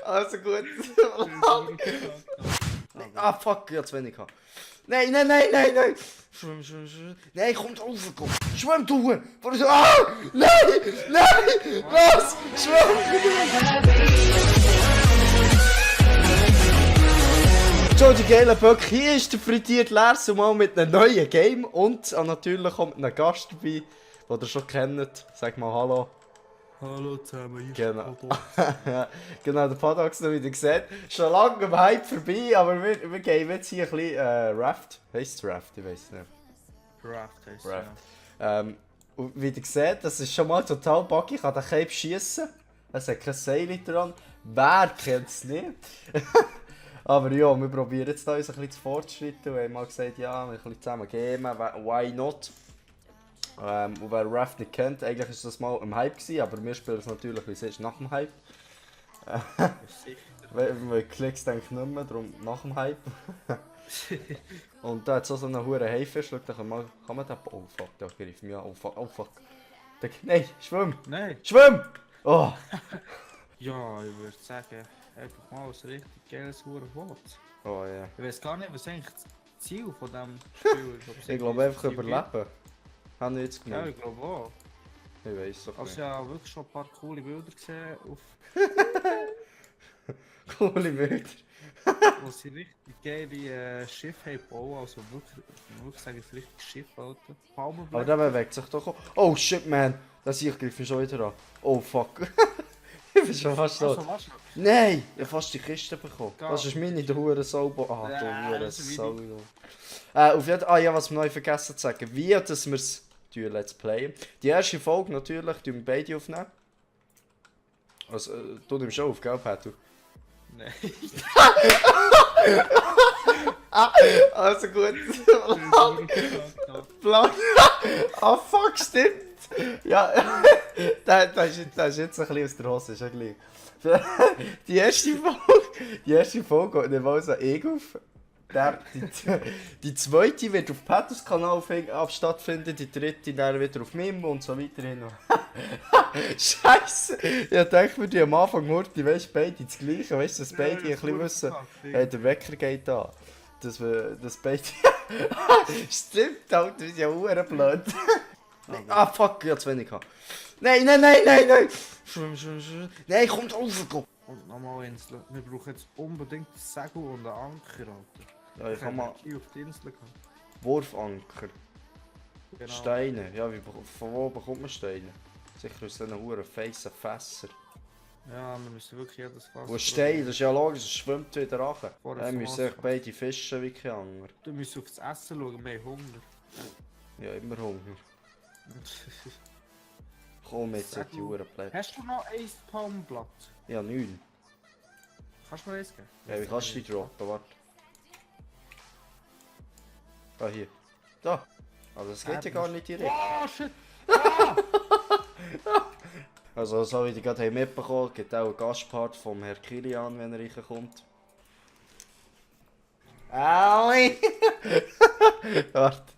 Also gut. Ah fuck, ich hab zu wenig gehabt. Nein, nein, nein, nein, nein! Schwimm, schwimm, schwimm. Nein, komm drauf, komm! Schwimm, du! Ah! Nein! Nein! Was? Schwimm! So, die geilen Böcke. Hier ist der frittierte Lars mal mit einem neuen Game und natürlich kommt ein Gast dabei, den ihr schon kennt. Sag mal Hallo. Hallo zusammen, ich Genau. Genau, der Padax noch wieder gesehen. Schon lange am Hype vorbei, aber wir gehen jetzt hier ein bisschen Raft. Heisst es Raft? Ich weiß nicht. Raft heisst Raft. ja. Und wie ihr seht, das ist schon mal total buggy. Ich kann den Cape schiessen. Es hat kein Seil dran. Wer kennt es nicht? Aber ja, wir probieren jetzt da uns ein bisschen zu fortschreiten. Wir haben mal gesagt, ja, wir ein bisschen zusammen geben. Why not? Und wer Raft nicht kennt, eigentlich war das mal im Hype gewesen, aber wir spielen es natürlich, wie es ist, nach dem Hype. Weil Klicks denke ich nicht mehr, darum nach dem Hype. Und da hat so einen hohen Haifisch, schau, da kann man den... Oh fuck, der greift mich an, oh fuck, oh fuck. Nein, schwimm! Nein! Schwimm! Oh! Ja, ich würde sagen, einfach mal ein richtig geiles Wort. Oh ja. Ich weiß gar nicht, was eigentlich das Ziel von diesem Spiel ist. Ich glaube einfach überleben. Habe ich jetzt Ja, gemeint. ich glaube auch. Ich weiß doch Also nicht. ja, wirklich schon ein paar coole Bilder gesehen, auf, Coole Bilder. wo sie richtig geile Schiffe haben gebaut, also wirklich sagen, es ist richtig Schiff, Alter. Aber Palmerblätter. der bewegt sich doch auch. Oh shit, man! Das ich greife mich schon wieder an. Oh fuck. Ich bin schon fast tot. Also, was? Nein! Ich habe fast die Kiste bekommen. Gar Das ist meine, der hure Sauber. Ah, der Ja, hure das ist Sau. Auf jeden Fall, ja, was wir neu vergessen zu sagen. Wie, dass wir es Let's Playen. Die erste Folge natürlich, die wir beide aufnehmen. Also, du nimmst schon auf, gell, Petu? Nein. Also gut. Plan. Ah fuck, stimmt. Ja, das ist jetzt ein bisschen aus der Hose, ist ja gleich. Die erste Folge geht nicht mal so auf. Die zweite wird auf Petus Kanal stattfinden, die dritte dann wieder auf meinem und so weiter hin. Scheiße! Ich dachte mir, die am Anfang Murti, weißt beide das Gleiche, weißt du, dass beide ein bisschen wissen, hey, der Wecker geht an. Dass beide. Stimmt, Alter, das ist ja blöd. Ah fuck, ich hab zu wenig gehabt. Nein, nein, nein, nein, nein! Schwimm, schwimm, schwimm. Nein, komm drauf, komm! Und nochmal Insel. Wir brauchen jetzt unbedingt ein Segel und einen Anker, Alter. Ja, ich kann mal auf die Insel gehen. Wurfanker. Genau. Steine. Ja, von wo bekommt man Steine? Sicher aus diesen huren feissen Fässer. Ja, wir müssen wirklich jedes Fass. Wo Stein, das ist ja logisch, es schwimmt wieder rein. Vorher Dann vom müssen Wasser. beide fischen wie kein anderer. Du musst aufs Essen schauen, wir haben Hunger. Ja, immer Hunger. Komm jetzt in die huren Plätze. Hast du noch ein Palmblatt? Ja, 9. Kannst du mir eins geben? Ja, wie kannst du die droppen? Warte. Ah, hier. Da. Aber das geht ja gar nicht direkt. Oh shit! Also, so wie die gerade mitbekommen haben, gibt auch einen Gastpart vom Herr Kilian, wenn er reinkommt. Aui! Warte.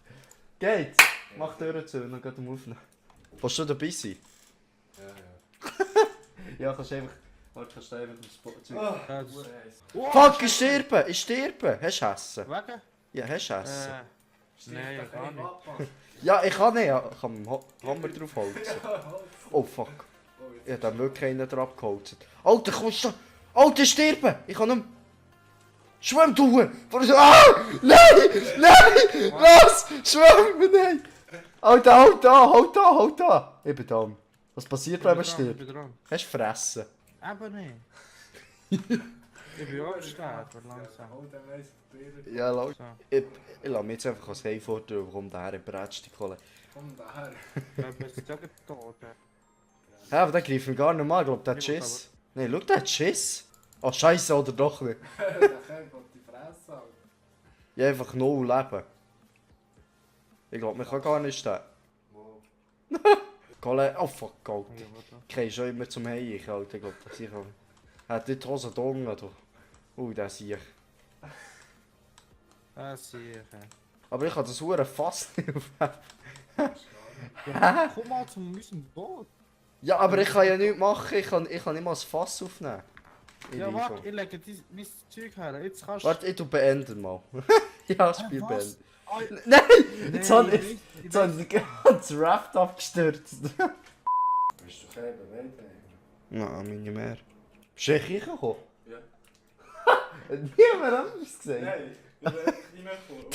Geht's? Mach die Türen zu, dann geht er aufnehmen. Willst du dabei sein? Ja, kannst du einfach... Warte, kannst du einfach Fuck, ich sterbe! Ich sterbe! Hast du Essen? Wegen? Ja, hast du Essen? Nein, gar nicht. Ja, ich kann nicht. Ich kann mit dem Hammer drauf holzen. Oh fuck. Ich hab dann wirklich einen drauf geholzt. Alter, kommst du... Alter, sterben! Ich kann nicht... Schwimm, du! Ah! Nein! Nein! Was? Schwimm! Nein! Halt da! Ich bin da. Was passiert, wenn man stirbt? Hast du fressen? Eben nicht. Ich bin auch sterben, langsam. Ja, laut. So. Ich lasse mich jetzt einfach als Heimfahrt und komm daher, brätst die Kohle. Komm daher. Ich bin jetzt gerade tot. Hä, aber der greift mich gar nicht mal. Ich glaube, der hat Schiss. Nein, schau, der hat Schiss. Oh, Scheiße, oder doch nicht? Der kann die Fresse halten. Ja, einfach null Leben. Ich glaube, man kann gar nicht sterben. Wo? Kohle, oh fuck, Alter. Ja, warte. Ich gehe schon immer zum Heim, Alter. Ich glaube, das ich auch. Hat die Hose dunkel, oder? Der sehe ich. Ah, sicher. Aber ich kann das hure Fass nicht aufheben. Ja, komm mal zu unserem Boot. Ja, aber ich kann ja nichts machen, ich kann nicht mal das Fass aufnehmen. Ja, warte, ich lege mein Zeug her. Jetzt kannst du... Warte, ich tu beenden mal. Ja, Spiel was? beenden. Ah, Nein! Jetzt Nein, habe ich den ganzen Raft abgestürzt. Bist du kein bereit? Nein, meine mehr. Bist du echt reingekommen? Ja. Hat niemand anders gesehen? Nein, ich bin echt reingekommen.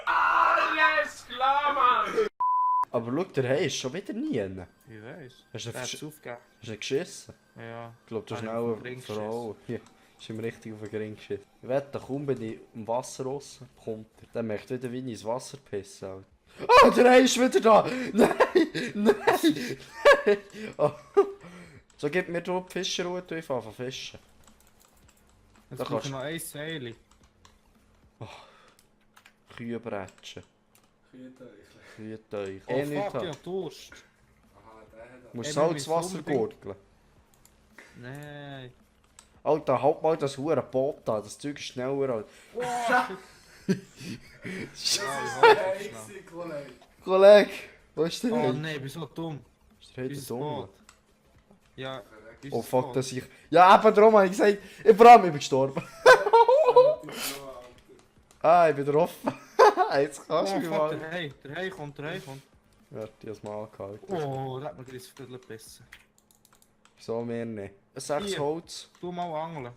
Alles klar, Mann! Aber schau, der Hey ist schon wieder nie. Ich weiß. Hast du Der einen hat's aufgegeben. geschissen? Ja. Ich glaube, du hast Habe ich schnell auf den Ring eine Frau. Hier, ist ihm richtig auf den Ring geschissen. Ich wette, kaum bin ich im Wasser raus, kommt er. Dann möchte wieder wie ins Wasser pissen. Alter. Oh, der Hey ist wieder da! Nein! Nein! Oh. So, gib mir die Fischerruhe, ich fange fischen. Jetzt Da brauche kannst ich noch ein Seil. Kühe bretschen. Kühlteich. Kühe-Teich. Oh Nichts fuck, haben. ja, Durst. Aha, der hat... Musst Ey, Salzwasser wir müssen gurgeln. Nein. Alter, halt mal das hure Boot an, das Zeug ist schneller als... Kollege. Kollege, wo ist der Oh Hey? nein, ich bin so dumm. Ist der Hey der Unser Dumme? Boot. Ja, Oh unser fuck, Boot. dass ich... Ja, eben darum habe ich gesagt, vor allem, ich bin gestorben. Ah, ich bin drauf. Jetzt kannst du Oh mich fuck, mal... der Hey kommt. Ja, die hat es mal angehalten. Oh, da hat mir gleich das Viertel gebissen. So mehr nicht. Ein 6 Hier. Holz. Du mal angeln.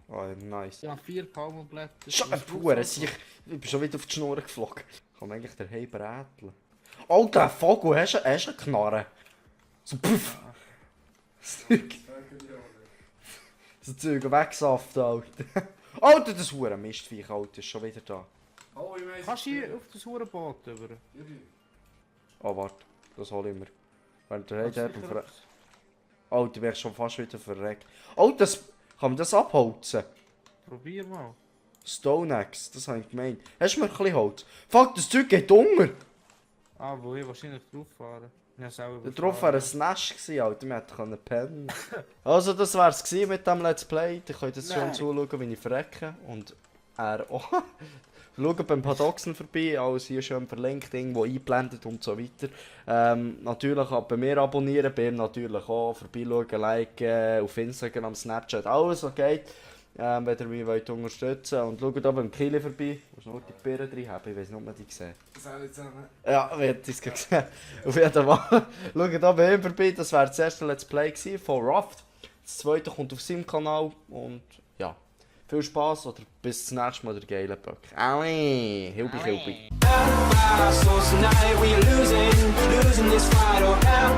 Oh, nice. Ja, 4 Palmenblätter. Scheiße, Puh, ich bin schon wieder auf die Schnur geflogen. Kann man eigentlich den Hey bräteln? Alter, Vogel, hast du eine Knarre? So puff! So Zeug wegsaften, Alter. Alter, das hure Mistviech, Alter, ist schon wieder da. Oh, ich weiss. Kannst du hier auf das Hurenboot über? Oh, warte, das hol ich mir. Wenn der Hey Kannst du dort sicher am etwas- Alter, wär ich schon fast wieder verreckt. Oh, das... Kann man das abholzen? Probier mal. Stone Axe, das habe ich gemeint. Hast du mir ein bisschen Holz? Fuck, das Zeug geht unter! Ah, wo ich wahrscheinlich drauf fahren. Ja, selber. Drauf wäre ein Nest gewesen, Alter, wir hätten pennen können. Also, das wär's gewesen mit dem Let's Play. Ihr könnt jetzt schon Nein. zuschauen, wie ich verrecke. Und er auch. Schaut beim Padoxen vorbei, alles hier schön verlinkt, irgendwo eingeblendet und so weiter. Natürlich auch bei mir abonnieren, bei ihm natürlich auch. Vorbeischauen, liken, auf Instagram, Snapchat, alles was geht. Wenn ihr mich wollt unterstützen wollt. Und schaut auch beim Kili vorbei. Du musst nur die Birnen drin haben, ich weiß nicht, ob man die sieht. Das alle zusammen. Ja, wir hätten es gesehen. Auf jeden Fall. Schaut da bei ihm vorbei, das wäre das erste Let's Play gewesen von Raft. Das zweite kommt auf seinem Kanal und ja. Viel Spaß oder bis zum nächsten Mal, der geile Böck. Aui, Hilbi, Hilbi. So tonight we are losing this fight. Oh, help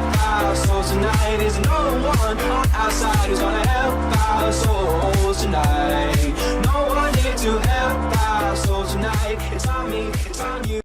us. So tonight there's no one on our side who's gonna help our souls tonight. No one here to help our souls tonight. It's on me, it's on you.